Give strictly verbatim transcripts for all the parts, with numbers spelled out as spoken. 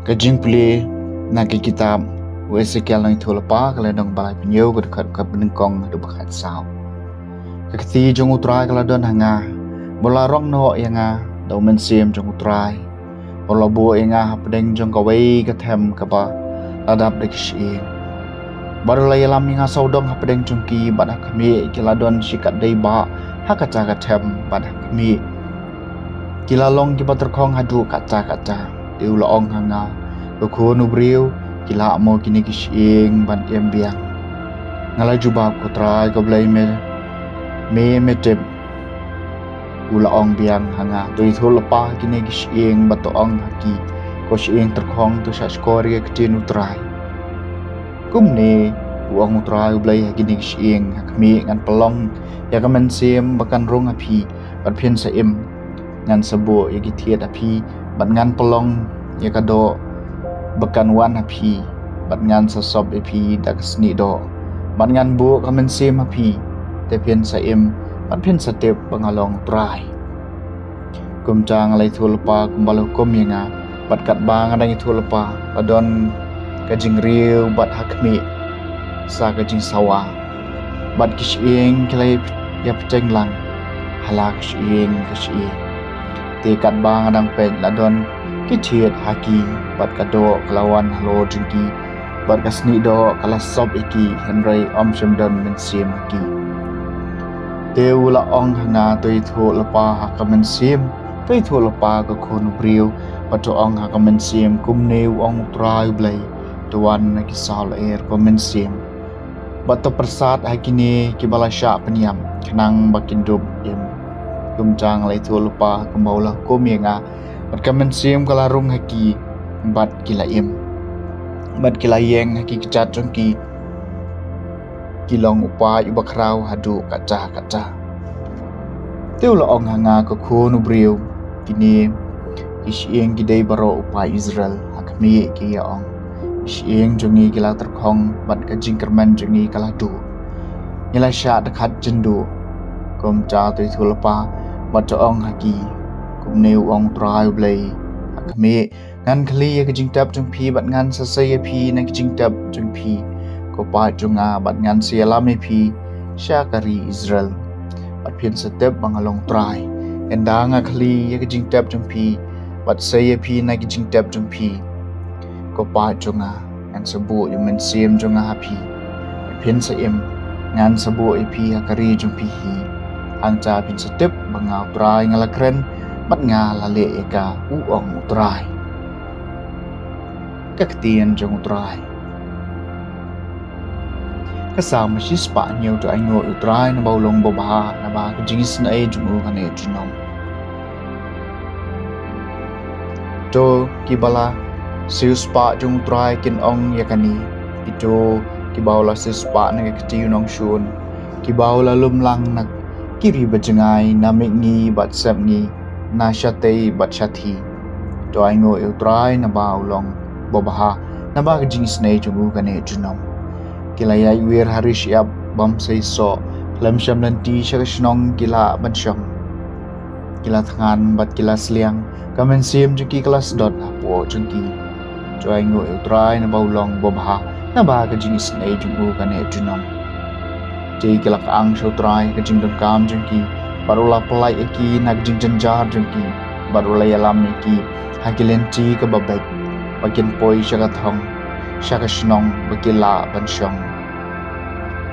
Ka jingpule na ka kitab u Esekiel nongïathuhlypa, ka lynnong ba laiphew hynñiew, ka dkhot kaba nyngkong haduh ba khatsaw. Ka kti jong U Trai ka la don ha nga, ba la rong noh ïa nga da U Mynsiem jong U Trai, ba la buh ïa nga hapdeng jong kawei ka them kaba la dap da ki shyieng, bad u la ïalam ïa nga sawdong hapdeng jong ki, bad ha khmih ki la don shikatdei bah ha kata ka them, bad ha khmih ki la long kiba tyrkhong haduh katta katta. Te u la ong ha nga, ko khun u briew, ki lah mo kine ki shyieng ban im biang? Nga la jubab, ko Trai, ko Blei me, me, me tip. U la ong biang ha nga, to ïathuhlypa ha kine ki shyieng bad to ong ha ki, ko shyieng tyrkhong, to shahshkor ïa ka ktien U Trai. Kumne u ong U Trai U Blei ha kine ki shyieng, ha khmih ngan pynlong ïa ka mynsiem ba kan rung ha phi, bad phin sa im. Ngan sa buh ïa ki thied ha phi, bad ngan pynlong ïa ka doh ba kan wan ha phi, bad ngan sa sop ïa phi da ka snieh doh, bad ngan buh ka mynsiem ha phi, te phin sa im, bad phin sa tip ba nga long U Trai. Kumta nga la ïathuhlypa kumba la hukum ïa nga, bad katba nga dang ïathuhlypa, la don ka jingriew bad ha khmih sa ka jingsawa, bad ki shyieng ki la ïapteng lang ha la ka shyieng ka shyieng. Te katba nga dang peit, la don ki thied ha ki, bad ka doh ka la wan halor jong ki, bad ka snieh doh ka la sop ïa ki, hynrei ym shym don mynsiem ha ki. Te u la ong ha nga, to ïathuhlypa ha ka mynsiem, to ïathuhlypa, ko khun u briew, bad to ong ha ka mynsiem, kumne u ong U Trai U Blei, to wan na ki saw lyer, ko mynsiem, bad to pyrsad ha kine kiba la shah pynïap, khnang ba kin dup im. Kumta nga la ïathuhlypa kumba u la hukum ïa nga, bad ka mynsiem ka la rung ha ki, bad ki la im, bad ki la ïeng ha ki kjat jong ki, ki long u paid uba khraw haduh katta katta. Te u la ong ha nga, ko khun u briew, kine ki shyieng ki dei baroh u paid Israel. Ha khmih ki ïa ong, ki shyieng jong ngi ki la tyrkhong, bad ka jingkyrmen jong ngi ka la duh, ngi la shah dkhat jynduh. Kumta to ïathuhlypa bad to ong ha ki, kumne u ong U Trai U Blei, ha khmih ngan khlieh ïa ka jingtep jong phi, bad ngan sa sei ïa phi na ka jingtep jong phi, ko paid jong nga, bad ngan sa ïalam ïa phi sha ka ri Israel, bad phin sa tip ba nga long U Trai. Ynda nga khlieh ïa ka jingtep jong phi, bad sei ïa phi na ka jingtep jong phi, ko paid jong nga, ngan sa buh ïa u mynsiem jong nga ha phi, bad phin sa im. Ngan sa buh ïa phi ha ka ri jong phi hi. Hangta phin sa tip ba nga U Trai nga la kren, bad nga la leh ïa ka, u ong U Trai. Ka ktien jong U Trai. Ka Salm shispah hynñiew. To ainguh ïa U Trai naba u long babha, naba ka jingisynei jong u kan ïa junom. To kiba la siewspah jong U Trai kin ong ïa kane, kito kiba u la siewspah na ka kti u nongshun, kiba u la lum lang na ki ri bajngai, na mihngi bad sepngi, na shatei bad shathie. To ainguh ïa U Trai naba u long babha, naba ka jingisynei jong u kan ïa junom. Ki la ïaid wir ha ri shyiap bym sei soh, khlem shym lynti sha ka shnong ki lah ban shong. Ki la thngan bad ki la sliang, ka mynsiem jong ki ka la sdot hapoh jong ki. To ainguh ïa U Trai naba u long babha, naba ka jingisynei jong u kan ïa junom. Te ki la kyang sha U Trai ha ka jingdonkam jong ki, bad u la pyllait ïa ki na ka jingjynjar jong ki, bad u la ïalam ïa ki ha ki lynti kaba beit, ba kin poi sha ka thong, sha ka shnong ba ki lah ban shong.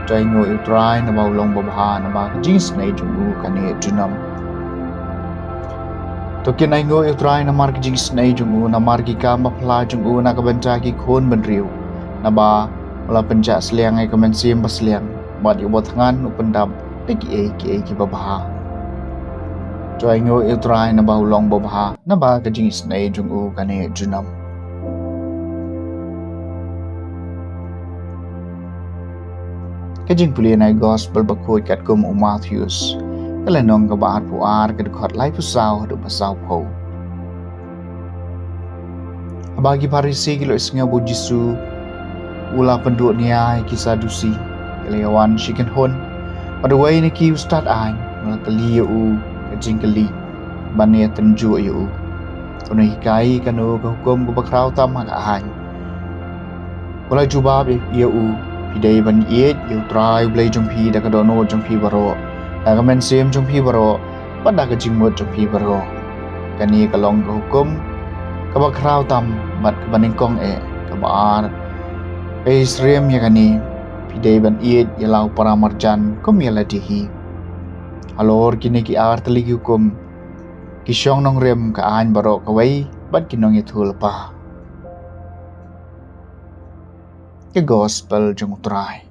To ainguh ïa U Trai naba u long babha, naba ka jingisynei jong u kan ïa junom. To kin ainguh ïa U Trai namar ka jingisynei jong u, namar ki kam baphylla jong u na ka bynta ki khun bynriew. Naba u la pynjah sliang ïa ka mynsiem basliang, bad ïa uba thngan u pyndap da kiei kiei kiba bha. To ainguh ïa U Trai naba u long babha, naba ka jingisynei jong u kan ïa junom. Ka jingpule na ka Gospel bakhuid katkum u Mathaios, ka lynnong kaba arphew ar, ka dkhot laiphew saw haduh ba sawphew. Haba ki Pharisi ki la ïohsngew ba u Jisu u la pynduh nia ïa ki Sadusi, ki la ïawan shi kynhun. Bad uwei na ki u stad aiñ u la kylli ïa u ka jingkylli, ban ïatynjuh ïa u. Uno u hikai, kano ka hukum kaba khraw tam ha ka aiñ? Ba la jubab ïa u: Phi dei ban ïeit ïa U Trai U Blei jong phi da ka dohnud jong phi baroh, da ka mynsiem jong phi baroh, bad da ka jingmut jong phi baroh. Kane ka long ka hukum kaba khraw tam bad kaba nyngkong eh. Kaba ar, ka isyriem ïa kane: Phi dei ban ïeit ïa la u para marjan kum ïa lade hi. Halor kine ki ar tylli ki hukum, ki shong nongrim ka aiñ baroh kawei bad ki nongïathuhlypa. Ka Gospel jong U Trai.